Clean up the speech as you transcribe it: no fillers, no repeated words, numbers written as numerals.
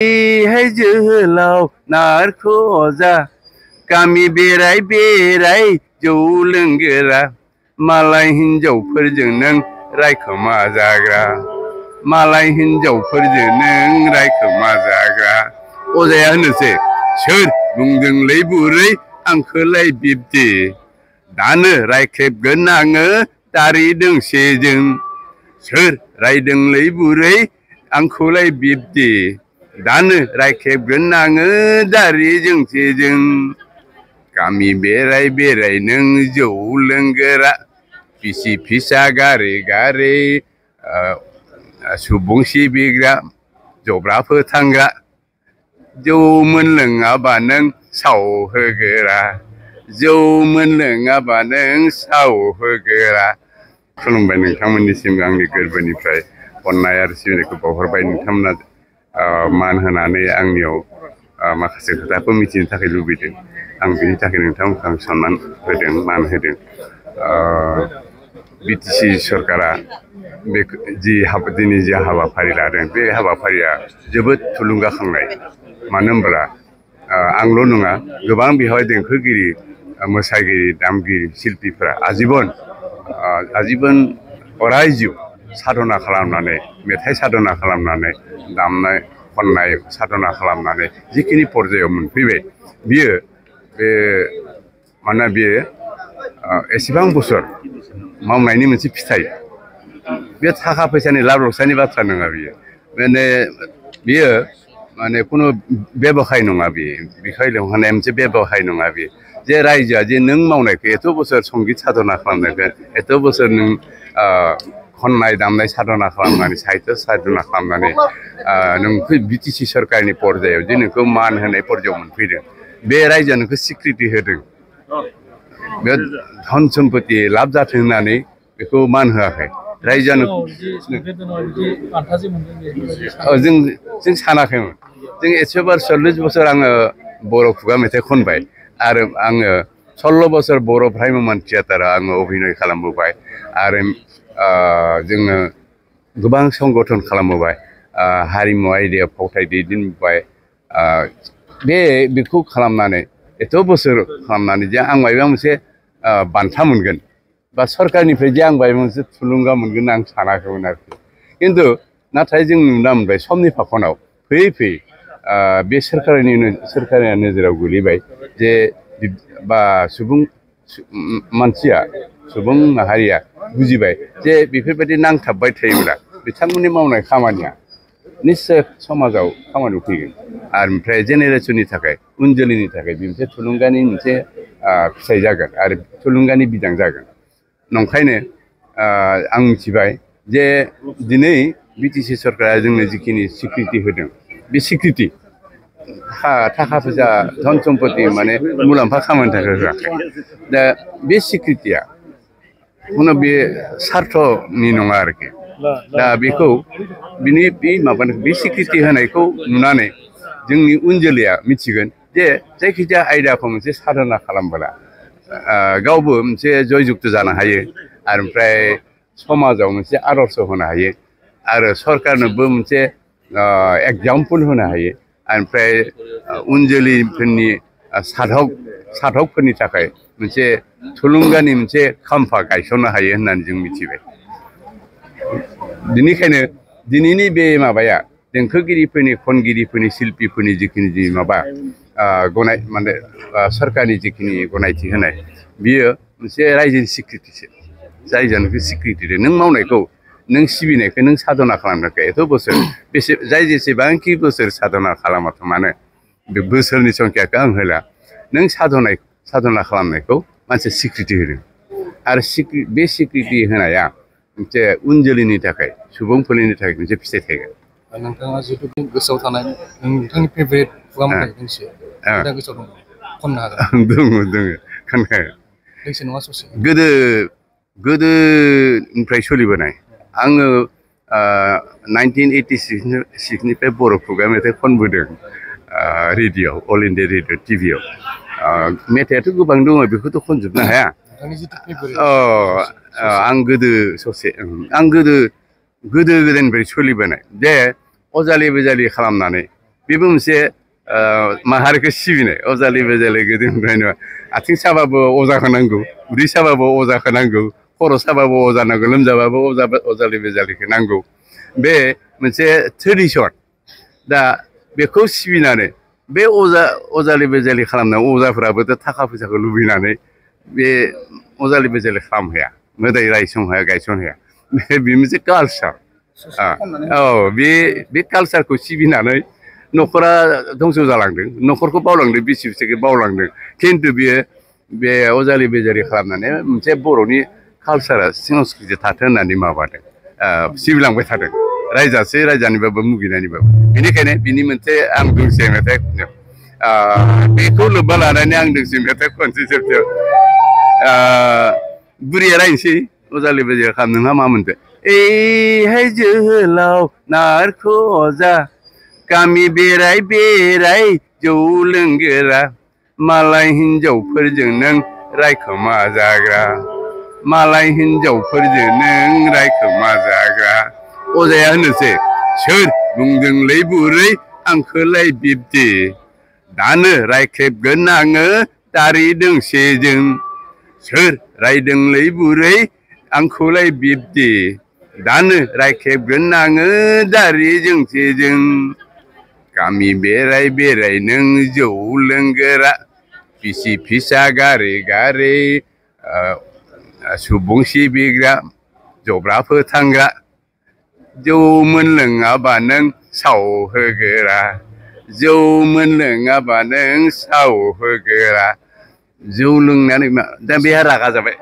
Hai जोहोलाव नारखो अजा गामि बेराय बेराय जौ लोंगोरा मालाय हिनजावफोरजों नों रायखोमा जाग्रा मालाय हिनजावफोरजों नों रायखोमा जाग्रा अजाया होनोसै सोर बुंदोंलै बुरै आंखोलाय बिब्दि दानो रायख्रेबगोन आङो दारि दोंसेजों सोर रायदोंलै बुरै आंखौलाय बिब्दि दानो रायख्रेबगोन आङो दारि जोंसेजों गामि बेराय बेराय नों जौ लोंगोरा बिसि फिसा गारै गारै सुबुं सिबिग्रा जब्रा फोथांग्रा जौ मोनलोङाबा नों साव होगोरा जौ मोनलोङाबा नों साव होगोरा खुलुमबाय नोंथांमोननिसिम आंनि गोरबोनिफ्राय अननाय आरो सिबिनायखौ बावहरबाय नोंथांमोना मान होनानै आंनियाव माखासे खोथाखौ मिथिनो थाखाय लुबैदों आं बिनि थाखाय नोंथांमोनखौ आं सनमान होदों मान होदों बिटिसि सरकारा बे दिनै जि हाबाफारि लादों बे हाबाफारिया जोबोद थुलुंगाखांनाय मानो होनब्ला आंल' नङा गोबां बेवहाय देंखोगिरि मोसागिरि दामगिरि शिल्पीफोरा आजीबन अराय जिउ साधना खालामनानै मेथाइ साधना खालामनानै दामनाय खननाय साधना खालामनानै जिखिनि पर्यायाव मोनफैबाय बियो बे मानोना बियो एसेबां बोसोर मावनायनि मोनसे फिथाइ बे थाखा फैसानि लाब लखसानि बाथ्रा नङा बियो बियो माने खुनु बेबखाय नङा बियो बिखाय लिंहरनाय मोनसे बेबखाय नङा बियो जे रायजोआ जे नों मावनायखौ एथ' बोसोर संगित साधना खालामनायखौ एथ' बोसोर नों खननाय दामनाय साधना खालामनानै साहित्य साधना खालामनानै नोंखौ बिटिसि सरकारनि पर्यायाव जे नोंखौ मान होनाय पर्यायाव मोनफैदों बे रायजोआ नोंखौ स्वीकृति होदों बे धन सम्पति लाब जाथों होननानै बेखौ मान होआखै रायजोआनो जों सानाखैमोन जों एसेबार 40 बोसोर आङो बर' खुगा मेथाइ खनबाय आरो आङो 16 बोसोर बर' भ्राम्यमान थियेटाराव आङो अभिनय खालामबोबाय आरो जोङो गोबां संगठन खालामबोबाय हारिमु आयदायाव फावथाय दैदेनबोबाय बेखौ खालामनानै एथ' बोसोर खालामनानै जे आं माबा मोनसे बान्था मोनगोन बा सरकारनिफ्राय जे आं माबा मोनसे थुलुंगा मोनगोन आं सानाखैमोन आरोखि खिन्थु नाथाय जों नुना मोनबाय समनि फाखनाव फैयै फैयै बे सोरखारनि नोजोराव गोलैबाय जे बा सुबुं माहारिया बुजिबाय जे बेफोरबायदि नांथाबबाय थायोब्ला बिथांमोननि मावनाय खामानिया निस्सय समाजाव खामानियाव फैगोन आरो ओमफ्राय जेनेरेसननि थाखाय उन जोलैनि थाखाय बे मोनसे थुलुंगानि मोनसे फिथाइ जागोन आरो थुलुंगानि बिदां जागोन नंखायनो आं मिथिबाय जे दिनै बिटिसि सरकारा जोंनो जिखिनि स्वीकृति होदों बे स्वीकृति थाखा फैसा धन सम्पति माने मुलाम्फा खामानिनि थाखाय होआखै दा बे स्वीकृतिया खुनु बे सार्थनि नङा आरोखि दा बेखौ बे स्वीकृति होनायखौ नुनानै जोंनि उन जोलैया मिथिगोन जे जायखिजाया आयदाखौ मोनसे साधना खालामबोला गावबो मोनसे जयजुक्त जानो हायो आरो ओमफ्राय समाजाव मोनसे आदर्श होनो हायो आरो सरकारनोबो मोनसे एगजामपोल होनो हायो ओमफ्राय उन जोलैफोरनि साधकफोरनि थाखाय मोनसे थुलुंगानि मोनसे खाम्फा गायसननो हायो होननानै जों मिथिबाय बेनिखायनो दिनैनि बे माबाया देंखोगिरिफोरनि खनगिरिफोरनि शिल्पीफोरनि जिखिनि माबा माने सरकारनि जिखिनि गनायथि होनाय बियो मोनसे रायजोनि स्वीकृतिसो रायजोआनो स्वीकृति नों मावनायखौ नों सिबिनायखौ नों साधना खालामनायखौ एथ' बोसोर जाय जेसेबांखि बोसोर साधना खालामाथों मानो बे बोसोरनि संख्याखौ आं होला नों साधना खालामनायखौ मानसिया स्वीकृति होदों आरो बे स्वीकृति होनाया मोनसे उन जोलैनि थाखाय सुबुंफोरनि थाखाय मोनसे फिथाइ थायगोन नोंथाङा जिहेतु गोसोआव थानाय नोंथांनि फेभरेट खुगा मेथाइ दोंसे दा गोसोआव दं खननो हागोन दङ खोनाया दोंसे नङा ससे गोदोनिफ्राय सोलिबोनाय आङो 1986निफ्राय बर' खुगा मेथाइ खनबोदों रेडिअ अल इन्डिया रेडिअ टिभियाव मेथाइआथ' गोबां दङ बेखौथ' खनजोबनो हाया आं गोदो गोदो गोदायनिफ्राय सोलिबोनाय जे अजालि बेजालि खालामनानै बेबो मोनसे माहारिखौ सिबिनाय अजालि बेजालि गोदोनिफ्रायनो आथिं साबाबो अजाखौ नांगौ उदै साबाबो अजाखौ नांगौ खर' साबाबो अजा नांगौ लोमजाबाबो अजालि बेजालिखौ नांगौ बे मोनसे ट्रेडिसन दा बेखौ सिबिनानै बे अजालि बेजालि खालामनाय अजाफोराबोथ' थाखा फैसाखौ लुबैनानै बे अजालि बेजालि खालामहैया मोदाय रायसंहाया गायसनहाया बे मोनसे कालसार औ बे कालसारखौ सिबिनानै न'खरा धंस' जालांदों न'खरखौ बावलांदों बिसि फिसायखौ बावलांदों खिन्थु बियो बे अजालि बेजालि खालामनानै मोनसे बर'नि कालसारा संस्कृति थाथों होननानै माबादों सिबिलांबाय थादों रायजासे रायजानिबाबो मुगिनायनिबाबो बेनिखायनो बिनि मोनसे आं दोंसे मेथाइ बेखौ लोब्बा लानानै आं दोंसे मेथाइ खनसे जोबथायाव बुरिया रायनोसै अजालि बेजालि खालाम नोंहा मा मोनदों एहाय जोहोलाव नारख' अजा गामि बेराय बेराय जौ लोंगोरा मालाय हिनजावफोरजों नों रायखोमा जाग्रा मालाय हिनजावफोरजों नों रायखोमा जाग्रा अजाया होनोसै सोर बुंदोंलै बुरै आंखोलाय बिब्दि दानो रायख्रेबगोन आङो दारि दोंसेजों सोर रायदोंलै बुरै आंखौलाय बिब्दि दानो रायख्रेबगोन आङो दारि जोंसेजों गामि बेराय बेराय नों जौ लोंगोरा बिसि फिसा गारै गारै सुबुं सिबिग्रा जब्रा फोथांग्रा जौ मोनलोङाबा नों सावहोगोरा जौ मोनलोङाबा नों सावहोगोरा जौ लोंनानै दा बेहा रागा जाबाय